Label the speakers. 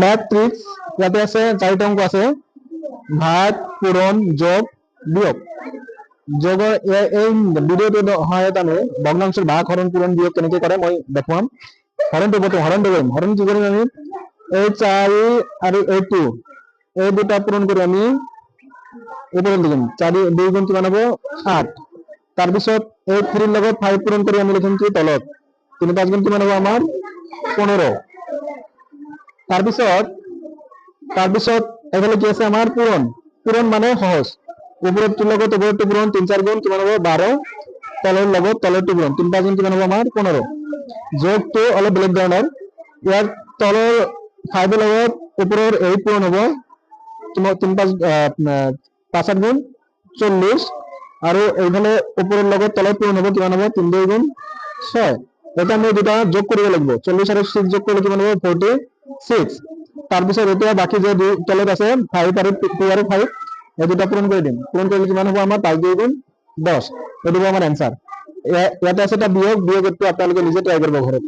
Speaker 1: Math tricks. ইয়াতে আছে চাৰিটা অংক আছে, ভাগ, পূৰণ, যোগ, বিয়োগ। যোগৰ এই ভিডিঅ'টোৰ সহায়ত আমি ভগ্নাংশৰ ভাগ, হৰণ, পূৰণ, বিয়োগ কেনেকে কৰে মই দেখুৱাম। হৰণটো প্ৰথম হৰণটো কৰিম। হৰণ কি কৰিম আমি? এই চাৰি আৰু এই টু, এই দুটা পূৰণ কৰি আমি ওপৰত লিখিম। চাৰি দুই গুণ কিমান হ'ব? 8। তাৰপিছত এই থ্ৰীৰ লগত ফাইভ পূৰণ কৰি আমি লিখিম কি? তলত। তিনি পাঁচ গুণ কিমান হ'ব আমাৰ? 15। তাৰপিছত এইফালে কি আছে আমাৰ? পূৰণ। পূৰণ মানে সহজ। ওপৰটোৰ লগত ওপৰটো পূৰণ, তিনি চাৰি গুণ কিমান হ'ব? 12। তলৰ লগত তলৰটো পূৰণ, তিনি পাঁচ গুণ কিমান হ'ব আমাৰ? 15। যোগটো অলপ বেলেগ ধৰণৰ। ইয়াৰ তলৰ ফাইভৰ লগত ওপৰৰ এইট পূৰণ হ'ব। তিনি পাঁচ পাঁচ আঠ গুণ 40। আৰু এইফালে ওপৰৰ লগত তলত পূৰণ হ'ব, কিমান হ'ব? তিনি দুই গুণ 6। এতিয়া আমি দুটা যোগ কৰিব লাগিব। 40 আৰু ছিক্স যোগ কৰিলে কিমান হ'ব? 46। তাৰপিছত এতিয়া বাকী যে দুই তলত আছে, ফাইভ আৰু টু আৰু ফাইভ, এই দুটা পূৰণ কৰি দিম। পূৰণ কৰিলে কিমান হ'ব আমাৰ? পাঁচ দুই গুণ 10। এইটো হ'ব আমাৰ এনচাৰ। ইয়াতে আছে এটা বিয়োগ। বিয়োগ এইটো আপোনালোকে নিজে ট্ৰাই কৰিব ঘৰত।